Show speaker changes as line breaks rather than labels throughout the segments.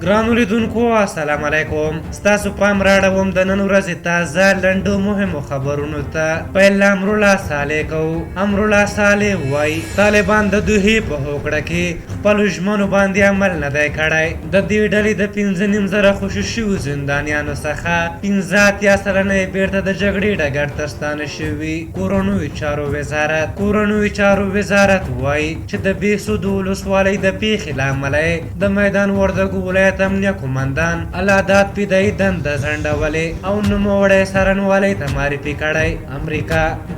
ګرانو لیدونکو السلام علیکم، ستاسو پام راړوم د نن ورځې تازه لنډو مهمو خبرونو ته. پیل له امرالله صالح کوو. امرالله صالح وایي طالبان د دوحې په هوکړه کې خپلو ژمنو باندې عمل نه دی کړی. د دې ډلې د 5,500 خوشې شویو زندانیانو څخه 85% یې بیرته د جګړې ډګر ته ستانه شوي. کورنیو چارو وزارت وایي چې د بهسودو ولسوالۍ د پېښې له امله یې د میدان وردګو ولایت امنیه قومندان الله داد فدایي دنده ځنډولې او نوموړی څارنوالۍ ته معرفي کړی.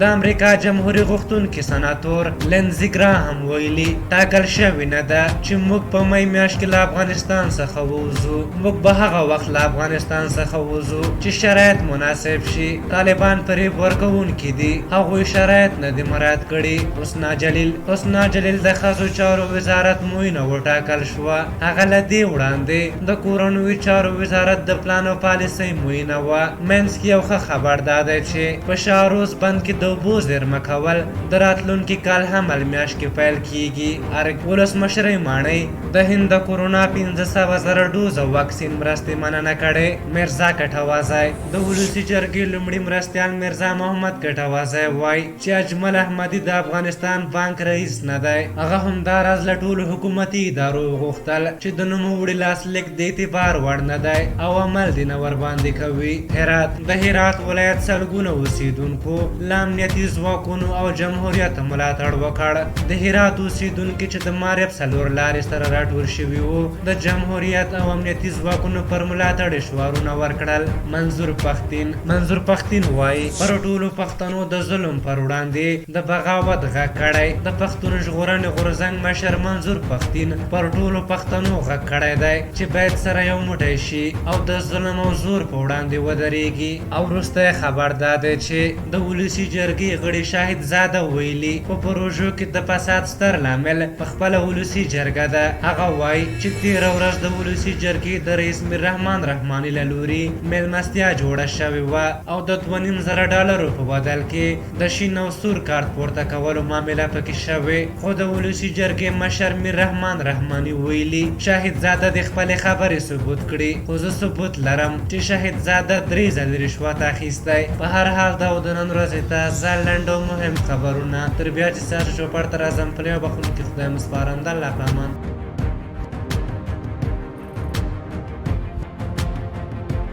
د امریکا جمهوري غوښتونکي سناتور لینزي ګراهم ویلي، ټاکل شوې نه ده چې موږ په مې میاشت کې له افغانستان څخه ووځو. موږ به هغه وخت له افغانستان څخه ووځو چې شرایط مناسب شي. طالبان فریب ورکوونکي دي، هغوی شرایط نه دي مراعات کړي. حسنا جلیل د ښځو چارو وزارت معینه وټاکل شوه. هغه له دې وړاندې د کورنیو چارو وزارت د پلان او پالیسۍ معینه وه. منځ کې یو ښه خبر دا دی چې په شاهروز بند کې د اوبو زیرمه کول د راتلونکي کال حمل میاشت کې پیل کیږي. ارګ ولسمشرۍ ماڼۍ د هند د کورونا 500,000 ډوزه واکسین مرستې مننه کړې. میرزا کټوازی، د ولسي جرګې لومړي مرستیال میرزا محمد کټوازی وایي چې اجمل احمدي د افغانستان بانک رئیس نه دی. هغه همداراز له ټولو حکومتي ادارو وغوښتل چې د نوموړي لاسلیک د اعتبار وړ نه دی او عمل دې نه ورباندې کوي. هرات، د هرات ولایت سلګونه اوسېدونکو له امنیتي ځواکونو او جمهوریت ملاتړ وکړ. د هرات اوسېدونکي چې د معرف څلور لارې سره راټول شوي وو، د جمهوریت او امنیتي ځواکونو پر ملاتړ شعارونه ورکړل. منظور پښتین وایي پر ټولو پښتنو د ظلم پر وړاندې د بغاوت غږ کړی. د پښتون ژغورنې غورځنګ مشر منظور پښتین پر ټولو پښتنو غږ کړی دی چې باید سره یو موټی شي او د ظلم او زور په وړاندې ودرېږي. او وروستی خبر دا دی چې د ولسي جرګې غړي شاهد زاده ویلي، په پروژو کې د فساد ستر لامل په خپله ولسي جرګه ده. هغه وایي چې تېره ورځ د ولسي جرګې د رئیس میررحمان رحماني له لوري میلمستیا جوړه شوې وه او د 2,500 ډالرو په بدل کې د شین او سور کارت پورته کولو معامله پکې شوې، خو د ولسي جرګې مشر میررحمان رحماني ویلي، شاهد زاده د خپلې خبرې ثبوت کړي، خو زه ثبوت لرم چې شاهد زاده درې ځلې رشوت اخیستی. په هر حال، دا و د نن ورځې تازه لنډ او مهم خبرونه. تر بیا چې ستاسو چوپړ ته راځم، په لوی بخښونکي خدای مو سپارم. د الله په امان.